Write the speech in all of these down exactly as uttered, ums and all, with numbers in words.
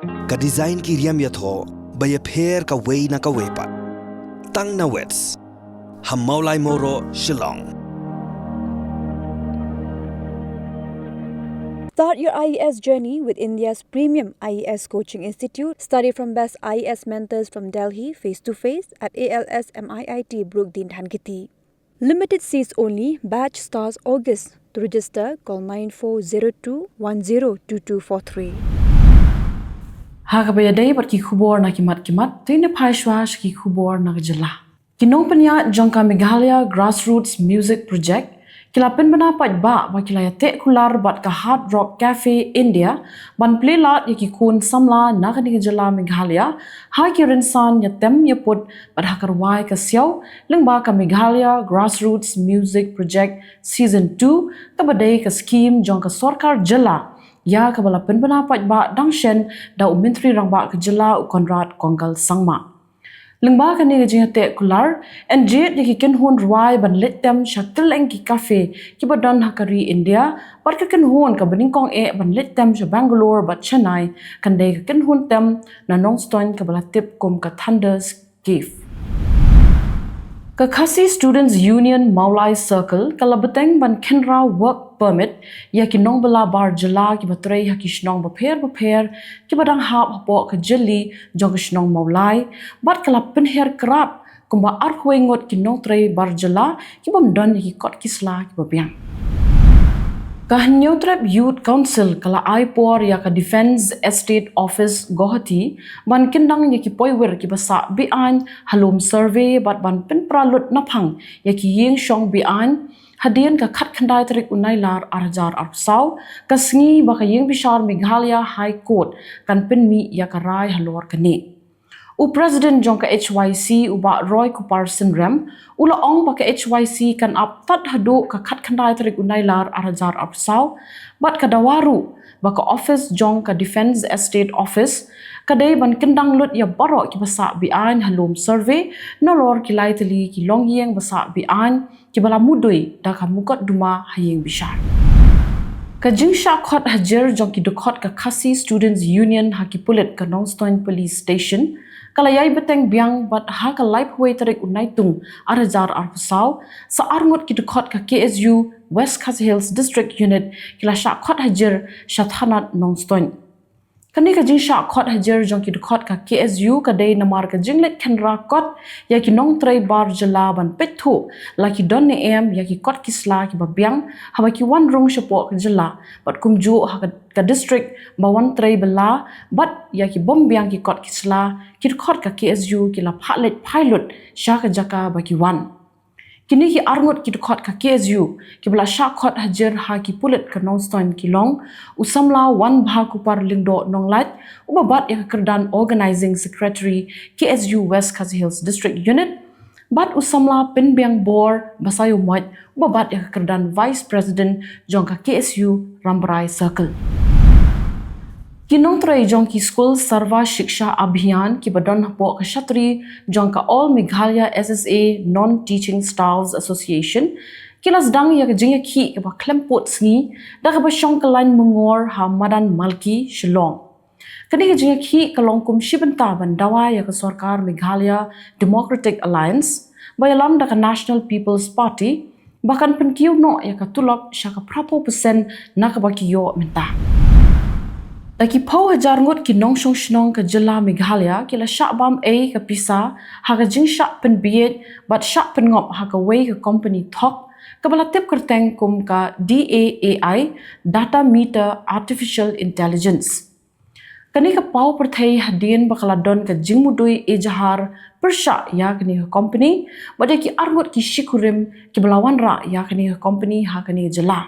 Ka design ki riam ïathoh ba ïapher kawei na kawei pat. Tang na Wits ha Mawlai Mawroh, Shillong. Start your I A S journey with India's premium I A S coaching institute. Study from best I A S mentors from Delhi, face to face at A L S M I I T Brooke Dean Dhankheti. Limited seats only. Batch starts August. To register, call nine four zero two one zero two two four three. Ha kaba ïadei bad ki khubor na ki mat ki mat, to ngin phai shuwa sha ki khubor na ka jylla. Ki nongpynïaid jong ka Meghalaya Grassroots Music Project ki la pynbna paidbah ba ki la ïateh kular bad ka Hard Rock Cafe India ban plie lad ïa ki khun samla na kane ka jylla Meghalaya ha ki rynsan ïatem ïaput bad ha ka rwai ka siaw lyngba ka Meghalaya Grassroots Music Project Season two, kaba dei ka skhim jong ka sorkar jylla ïa kaba la pynbna paidbah dang shen da u Myntri Rangbah ka jylla u Conrad Kongkal Sangma. Lyngba kane ka jingïateh kular, yn jied ïa ki kynhun rwai ban leit tem sha kylleng ki cafe kiba don ha ka ri India bad ka kynhun kaba nyngkong eh ban leit tem sha Bangalore bad Chennai kan dei ka kynhun tem na Nongstoiñ kaba la tip kum ka Thunder's Cave. Ka Khasi Students Union Mawlai Circle ka la bteng ban khynra work permit ïa ki nongbylla bar jylla kiba trei ha ki shnong bapher bapher kiba dang hap hapoh ka jylliew jong ka shnong Mawlai bad ka la pynher krad kumba arphew ngut ki nongtrei bar jylla kibym don ïa ki kot ki sla kiba biang. Ka Hynñiewtrep Youth Council ka la ai por ïa ka Defence Estate Office Guwahati ban kyndang ïa ki poiwir kiba sah be-aiñ ha lum survey bad ban pynpra lut naphang ïa ki ïing shong be-aiñ hadien ka khatkhyndai tarik u Nailar arhajar arphew saw, ka sngi ba ka ïing bishar Meghalaya High Court kan pynmih ïa ka rai halor kane. U President jong ka H Y C u Bah Roy Kupar Synrem u la ong ba ka H Y C kan ap tad haduh ka khatkhyndai tarik u Nailar arhajar arphew saw bad ka dawa ruh ba ka office jong ka Defence Estate Office ka dei ban kyndang lut ïa baroh kiba sah be-aiñ ha lum survey nalor ki lai tylli ki longïing ba sah be-aiñ kiba la mudui da ka mukotduma ha ïing bishar. Ka jingshah khot hajir jong ki dkhot ka Khasi Students Union ha ki pulit ka Nongstoiñ Police Station ka la ïai bteng biang bad ha ka laiphew tarik u Naitung arhajar arphew saw, sa arngut ki dkhot ka K S U West Khasi Hills District Unit ki la shah khot hajir sha thanat Nongstoiñ. Kane ka jingshah khot hajir jong ki dkhot ka K S U ka dei namar ka jingleit khynra kot ïa ki nongtrei bar jylla ban peit thuh la ki don ne em ïa ki kot ki sla kiba biang haba ki wan rung shapoh ka jylla bad kumjuh ha ka, ka district ba wan trei bylla bad ïa kibym biang ki kot ki sla, ki dkhot ka K S U ki la phah leit phai lut sha ka jaka ba ki wan. Kine ki arngut ki dkhot ka K S U kiba la shah khot hajir ha ki pulit ka Nongstoiñ ki long u samla Wanbha Kupar Lyngdoh Nonglait uba bat ïa ka kyrdan Organising Secretary K S U West Khasi Hills District Unit bad u samla Pynbiang Bor Basaiawmoit uba bat ïa ka kyrdan Vice President jong ka K S U Rambrai Circle. Ki nongtrei jong ki skul Sarva Shiksha Abhiyan kiba don hapoh ka shatri jong ka All Meghalaya S S A Non-Teaching Staffs Association ki la sdang ïa ka jingïakhih kaba khlem pud sngi da kaba shong kyllaiñ myngor ha Madan Malki, Shillong. Kane ka jingïakhih ka long kum shi bynta ban dawa ïa ka sorkar Meghalaya Democratic Alliance ba ïalam da ka National People's Party ba kan pynkiew noh ïa ka tulop sha ka phraphew percent na kaba ki ïoh mynta. Da ki phew hajar ngut ki nongshong shnong ka jylla Meghalaya ki la shah bam ei ka pisa ha ka jingshah pynbiej bad shah pynngop ha kawei ka kompani thok kaba la tip kyrteng kum ka D A A I, Data Meter Artificial Intelligence. Kane ka paw pyrthei hadien ba ka la don ka jingmudui ejahar pyrshah ïa kane ka kompani bad ïa ki arngut ki shikurim kiba la wanrah ïa kane ka kompani ha kane ka jylla.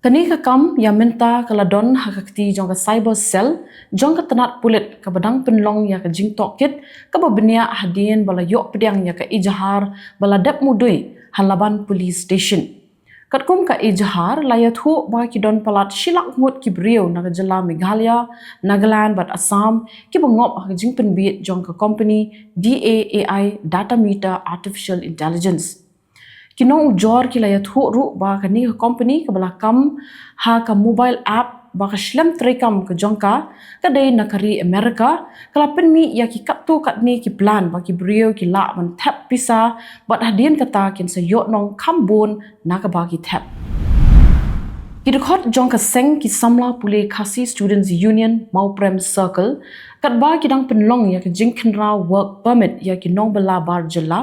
Kane ka kam ïa mynta ka la don ha ka kti jong ka Cyber Cell jong ka tnat pulit kaba dang pynlong ïa ka jingtohkit kaba bniah hadien ba la ïoh pdiang ïa ka ejahar ba la dep mudui ha Laban Police Station. Katkum ka ejahar la ïathuh ba ki don palat shi lak ngut ki briew na ka jylla Meghalaya, Nagaland bad Assam kiba ngop ha ka jingpynbiej jong ka kompani D A A I, Data Meter Artificial Intelligence. Ki nongujor ki la ïathuh ruh ba kane ka kompani kaba la kam ha ka mobile app ba ka shlem treikam ka jong ka, ka dei na ka ri America, ka la pynmih ïa ki katto katne ki plan ba ki briew ki lah ban thep pisa, bad hadien kata kin sa ïoh nong kham bun na kaba ki thep. Ki dkhot jong ka seng ki samla pule Khasi Students Union Mawprem Circle, katba ki dang pynlong ïa ka jingkhynraw work permit ïa ki nongbylla bar jylla,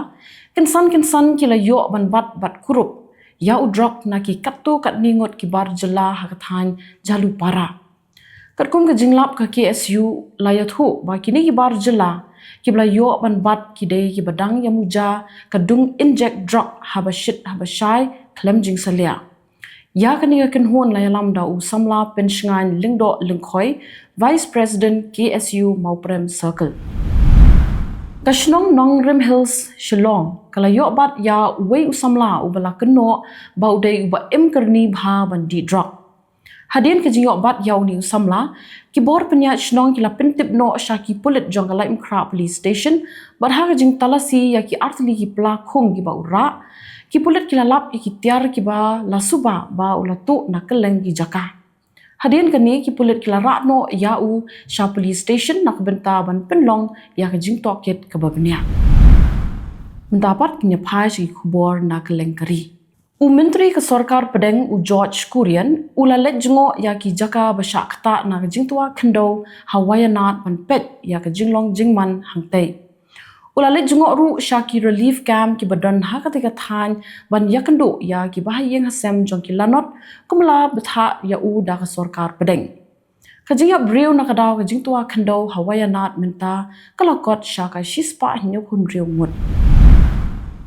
kynsan kynsan ki la ïoh ban bat bad kurup ïa u drok na ki katto katne ngut ki bar jylla ha ka thaiñ Jhalupara. Katkum ka jinglap ka K S U la ïathuh ba kine ki bar jylla kiba la ïoh ban bat ki dei kiba dang ïa muja ka dung injek drok haba shit haba shai khlem jingsalia. Ïa kane ka kynhun la ïalam da u samla Pynshngaiñ Lyngdoh Lyngkhoi, Vice President K S U Mawprem Circle. Ka shnong Nongrim Hills, Shillong, ka la ïoh bat ïa uwei u samla uba la kynnoh ba u dei uba im kyrni bha ban dih drok. Hadien ka jingïoh bat ïa une u samla, ki bor pynïaid shnong ki la pyntip noh sha ki pulit jong ka Laitumkhrah Police Station, bad ha ka jingtalasi ïa ki artylli ki pla khung kiba u rah, ki pulit ki la lap ïa ki tiar kiba la suba ba u la tuh na kylleng ki jaka. Hadien kane ki pulit ki la rah noh ïa u sha police station na ka bynta ban pynlong ïa ka jingtohkit kaba bniah. Mynta pat ngin ïa phai sha ki khubor na kylleng ka ri. U Myntri ka Sorkar Pdeng u George Kurian u la leit jngoh ïa ki jaka ba shah ktah na ka jingtwa khyndew ha Wayanad ban peit ïa ka jinglong jingman hangtei. U la leit jngoh ruh sha ki relief camp kiba don ha katei ka thaiñ ban ïakynduh ïa ki bahaïing hasem jong ki lanot, kumba la bthah ïa u da ka Sorkar Pdeng. Ka jingïap briew na ka daw ka jingtwa khyndew ha Wayanad mynta ka la kot sha ka shispah hynñiewphew hynriew ngut.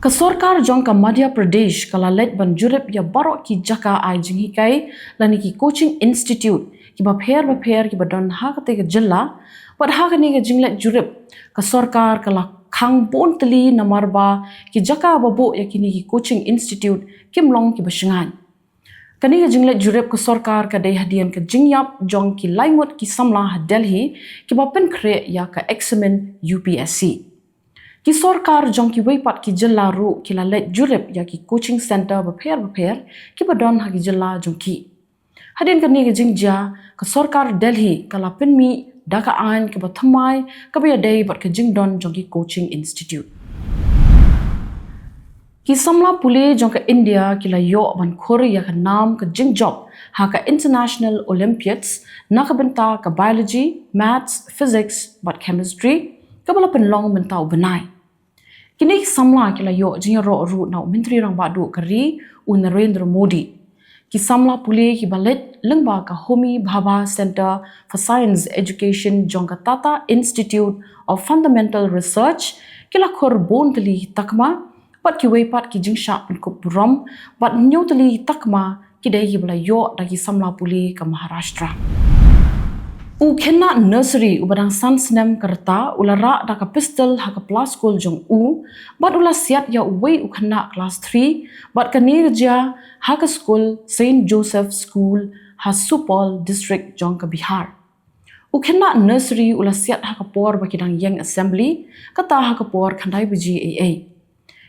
Ka sorkar jong ka Madhya Pradesh ka la leit ban jurip ïa baroh ki jaka ai jinghikai lane ki coaching institute kiba pher bapher kiba don ha katei ka jylla. Bad ha kane ka jingleit jurip, ka sorkar ka la khang bun tylli namar ba ki jaka ba buh ïa kine ki coaching institute kim long kiba shngaiñ. Kane ka jingleit jurip ka sorkar ka dei hadien ka jingïap jong ki lai ngut ki samla ha Delhi kiba pynkhreh ïa ka eksamin U P S C. Ki sorkar jong kiwei pat ki jylla ruh ki la leit jurip ïa ki coaching centre bapher bapher kiba don ha ki jylla jong ki. Hadien kane ka jingjia, ka sorkar Delhi ka la pynmih da ka aiñ kaba thymmai kaba ïadei bad ka jingdon jong ki coaching institute. Ki samla pule jong ka India ki la ïoh ban khur ïa ka nam ka jingjop ha ka International Olympiads na ka bynta ka Biology, Maths, Physics bad Chemistry, kaba la pynlong mynta u bnai. Kine ki samla ki la ïoh jingïaroh ruh na u Myntri Rangbah Duh ka ri, u Narendra Modi. Ki samla pule kiba leit lyngba ka Homi Bhabha Centre for Science Education jong ka Tata Institute of Fundamental Research ki la khur bun tylli ki takma, bad kiwei pat ki jingshah pynkup burom, bad hynñiew tylli ki takma ki dei kiba la ïoh da ki samla pule ka Maharashtra. U khynnah nursery uba dang san snem ka rta u la rah da ka pistol ha ka pla skul jong u, bad u la siat ïa uwei u khynnah klas three, bad kane ka jia ha ka skul Saint Joseph School ha Supaul district jong ka Bihar. U khynnah nursery u la siat ha ka por ba ki dang ïeng assembly, kata ha ka por khyndai baje eiei.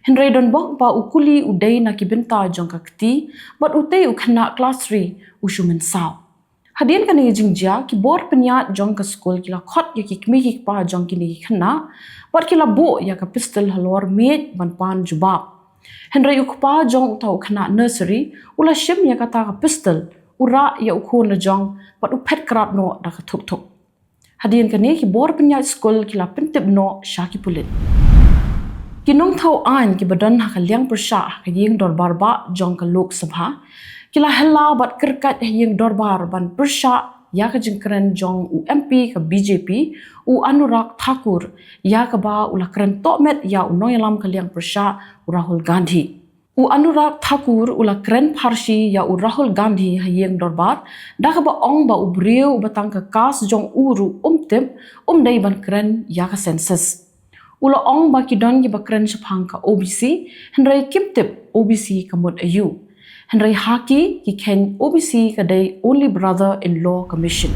Hynrei donbok ba u kuli u dei na ki bynta jong ka kti, bad utei u khynnah klas three u shu mynsaw. Hadien kane ka jingjia, ki bor pynïaid jong ka skul ki la khot ïa ki kmie ki kpa jong kine ki khynnah, bad ki la buh ïa ka pistol halor miej ban pan jubab. Hynrei u kpa jong uta u khynnah nursery u la shim ïa kata ka pistol, u rah ïa u khun lajong, bad u phet krad noh da ka thup thup. Hadien kane ki bor pynïaid skul ki la pyntip noh sha ki pulit. Ki nongthaw aiñ kiba don ha ka liang pyrshah ha ka ïing dorbar bah jong ka Lok Sabha ki la hella bad kyrkait ha ïing dorbar ban pyrshah ïa ka jingkren jong u M P ka B J P, u Anurag Thakur, ïa kaba u la kren tohmet ïa u nongïalam ka liang pyrshah, u Rahul Gandhi. U Anurag Thakur u la kren pharshi ïa u Rahul Gandhi ha ïing dorbar, da kaba ong ba u briew uba tang ka caste jong u ruh um tip, um dei ban kren ïa ka census. U la ong ba ki don kiba kren shaphang ka O B C, hynrei kim tip O B C ka mut aïu. Hynrei ha ki, ki kheiñ O B C ka dei only brother in law ka mission.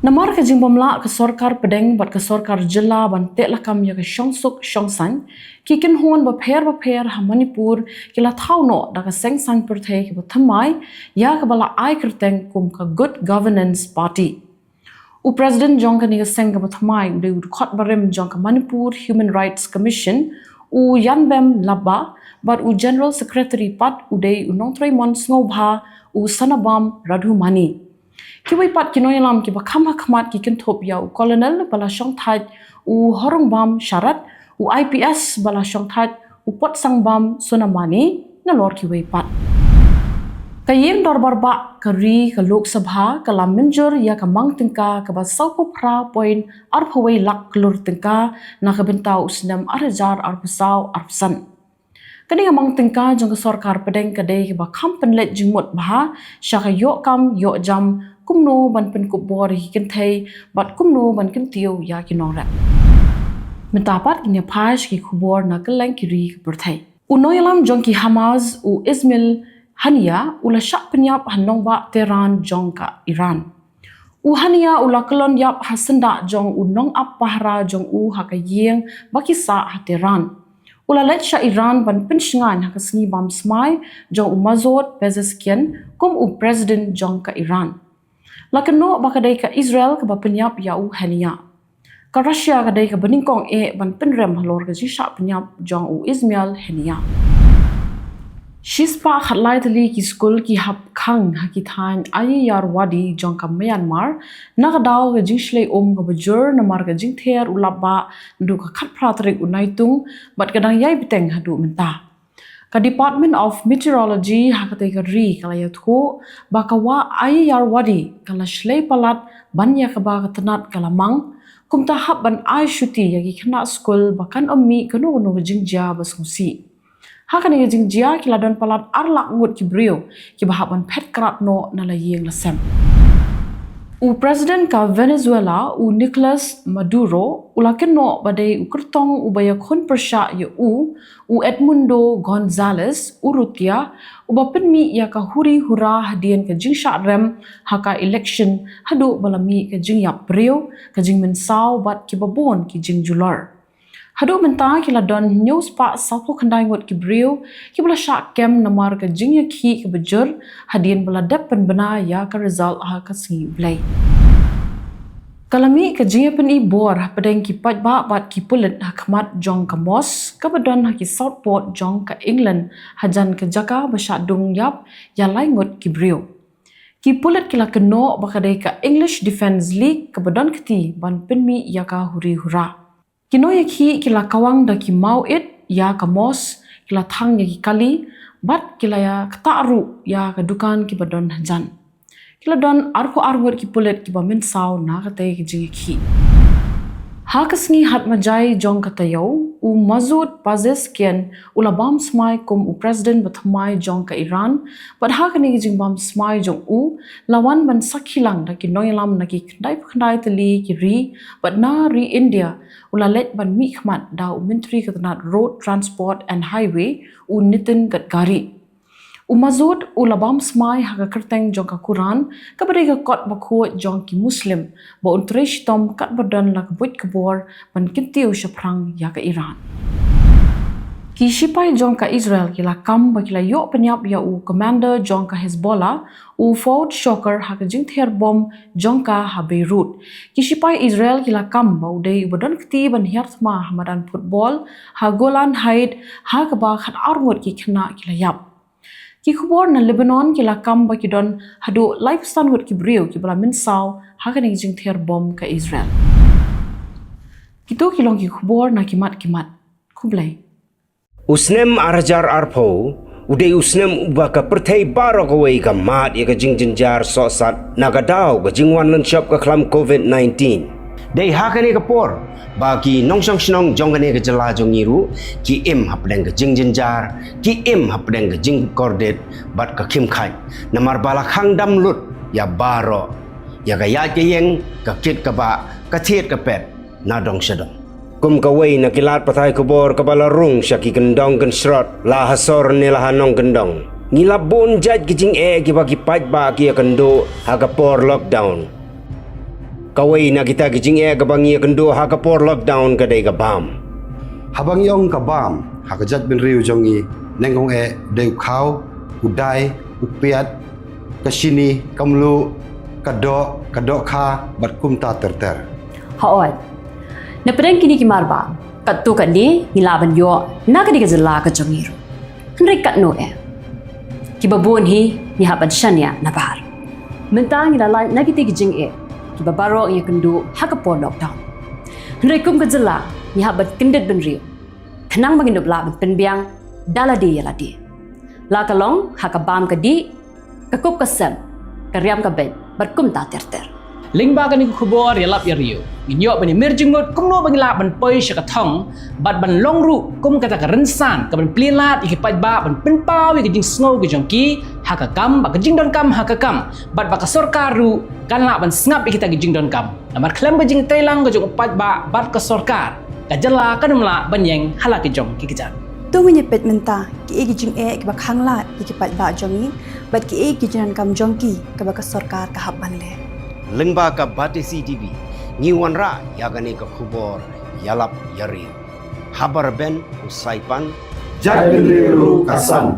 Namar ka jingbym lah ka sorkar pdeng bad ka sorkar jylla ban teh lakam ïa ka shongsuk shongsaiñ, ki kynhun bapher bapher ha Manipur ki la thaw noh da ka seng saiñ pyrthei kaba thymmai ïa kaba la ai kyrteng kum ka Good Governance Party. U President jong kane ka seng kaba thymmai u dei u dkhot barim jong ka Manipur Human Rights Commission, u Yanbem Labba, bad u General Secretary pat u dei u nongtrei mon sngewbha, u Sanabam Radhumani. Kiwei pat ki nongïalam kiba kham ha khmat ki kynthup ïa u Colonel ba la shongthait u Horungbam Sharat, u I P S ba la shongthait u Potsangbam Sonamani, nalor kiwei pat. Ka ïing dorbar bah ka ri, ka Lok Sabha, ka la mynjur ïa ka mang tyngka kaba sawphew phra point arphew wei lak klur tyngka na ka bynta u snem ar hajar arphew saw arphew san. Kane ka mang tyngka jong ka sorkar pdeng ka dei kaba kham pynleit jingmut bha sha ka ïoh kam ïoh jam, kumno ban pynkup bor ïa ki kynthei bad kumno ban kyntiew ïa ki nongrep. Mynta pat ngin ïa phai sha ki khubor na kylleng ki ri ka pyrthei. U nongïalam jong ki Hamas, u Ismail Haniyeh, u la shah pynïap ha nongbah Tehran jong ka Iran. U Haniyeh u la kyllon ïap ha syndah jong u nongap pahara jong u ha ka ïing ba ki sah ha Tehran. U la leit sha Iran ban pynshngaiñ ha ka sngi bam smai jong u Masoud Pezeshkian kum u president jong ka Iran. La kynnoh ba ka dei ka Israel kaba pynïap ïa u Haniyeh. Ka Russia ka dei kaba nyngkong eh ban pynrem halor ka jingshah pynïap jong u Ismail Haniyeh. Shispah khatlai tylli ki skul ki hap khang ha ki thaiñ Ayeyarwady jong ka Myanmar, na ka daw ka jingshlei um kaba jur namar ka jingther u lapbah naduh ka khatphra tarik u Naitung bad ka dang ïai bteng haduh mynta. Ka Department of Meteorology ha katei ka ri ka la ïathuh ba ka wah Ayeyarwady ka la shlei palat ban ïa kaba ka tnat ka la mang, kumta hap ban ai shuti ïa ki khynnah skul ba kan ym mih kano kano ka jingjia ba sngewsih. Ha kane ka jingjia ki la don palat ar lak ngut ki briew kiba hap ban phet krad noh na la ïing la sem. U President ka Venezuela, u Nicolas Maduro, u la kynnoh ba dei u kyrtong uba ïakhun pyrshah ïa u, u Edmundo Gonzalez Urrutia, uba pynmih ïa ka huri hura hadien ka jingshah rem ha ka election haduh ba la mih ka jingïap briew, ka jingmynsaw bad kiba bun ki jingjulor. Haduh mynta ki la don hynñiew spah sawphew khyndai ngut ki briew kiba la shah kem namar ka jingïakhih kaba jur hadien ba la dep pynbna ïa ka result ha ka sngi U Blei. Ka la mih ka jingïapyni bor hapdeng ki paidbah bad ki pulit ha khmat jong ka mosque kaba don ha ki Southport jong ka England hajan ka jaka ba shah dung ïap ïa lai ngut ki briew. Ki pulit ki la kynnoh ba ka dei ka English Defence League kaba don kti ban pynmih ïa ka huri hura. Ki nongïakhih ki la kawang da ki mawit ïa ka mosque, ki la thang ïa ki kali bad ki la ïa ktah ruh ïa ka dukan kiba don hajan. Ki la don arphew ar ngut ki pulit kiba mynsaw na katei ka jingïakhih. Ha ka sngi Hatmajai jong ka taïew, u Masoud Pezeshkian u la bam smai kum u president ba thymmai jong ka Iran, bad ha kane ka jingbam smai jong u la wan ban sakhi lang da ki nongïalam na ki khyndai phew khyndai tylli ki ri, bad na ri India u la leit ban mihkhmat da u Myntri ka tnat Road Transport and Highway, u Nitin Gadkari. U Masoud u la bam smai ha ka kyrteng jong ka Quran, kaba dei ka kot bakhuid jong ki Muslim, ba un trei shitom katba don la ka buit ka bor ban kyntiew shaphrang ïa ka Iran. Ki shipai jong ka Israel ki la kam ba ki la ïoh pynïap ïa u commander jong ka Hezbollah, u Fuad Shukr, ha ka jingther bom jong ka ha Beirut. Ki shipai Israel ki la kam ba u dei uba don kti ban hiar thma ha madan football ha Golan Heights, ha kaba khatar ngut ki khynnah ki la ïap. Ki khubor na Lebanon ki la kam ba ki don haduh laiphew san ngut ki briew kiba la mynsaw ha kane ka jingther bom ka Israel. Kito ki long ki khubor na ki mat ki mat. Khublei. U snem ar hajar arphew u dei u snem uba ka pyrthei baroh kawei ka mad ïa ka jingjynjar sohsat na ka daw ka jingwan lynshop ka khlam covid nineteen. Dei ha kane ka por ba ki nongshong shnong jong kane ka jylla jong ngi ruh ki im hapdeng ka jingjynjar, ki im hapdeng ka jingkordit bad ka khim khat, namar ba la khang dam lut ïa baroh, ïa ka ïaid ka ïeng, ka kit ka bah, ka thied ka pet, na dong sha dong. Kum kawei na ki lad pathai khubor kaba la rung sha ki kyndong kynshrot, la ha sor ne la ha nongkyndong, ngi la bun jait ki jingeh kiba ki paidbah ki ïakynduh ha ka por lockdown. Kawei na kita ki jingeh kaba ngi ïakynduh ha ka por lockdown ka dei ka bam. Haba ngi ong ka bam ha ka jaitbynriew jong ngi, nyngkong eh dei u khaw, u dai, u piat, ka shini, ka mluh, ka doh, ka dohkha bad kumta ter ter. Hooid. Na pdeng kine ki marbam, katto katne ngi lah ban ïoh na kane ka jylla ka jong ngi ruh. Hynrei katno eh? Kiba bun hi ngi hap ban shaniah nabar. Mynta ngi la lait na kita ki jingeh kiba baroh ngi ïakynduh ha ka por lockdown. Hynrei kum ka jylla ngi hap ban kyndit bynriew khnang ba ngin ym lah ban pynbiang da lade ïa lade, la ka long ha ka bam ka dih, ka kup ka sem, ka riam ka beit bad kumta ter ter. Lyngba kane ka khubor Ïalap Ïariew, ngin ïoh ban ïamir jingmut kumno ba ngi lah ban poi sha ka thong bad ban long ruh kum kata ka rynsan kaban plie lad ïa ki paidbah ban pynpaw ïa ka jingsngew ka jong ki ha ka kam, ba ka jingdonkam ha ka kam, bad ba ka sorkar ruh kan lah ban sngap ïa kita ki jingdonkam. Namar khlem ka jingtreilang ka jong u paidbah bad ka sorkar, ka jylla kan ym lah ban ïeng ha la ki jong ki kjat. To ngin ïa peit mynta kiei ki jingeh kiba khang lad ïa ki paidbah jong ngi bad kiei ki jingdonkam jong ki kaba ka sorkar ka hap ban leh. Lyngba ka Batesi TV, ngi wanrah ïa kane ka khubor Ïalap Ïariew. Haba rben u Saipan, jaitbynriew ruh ka san.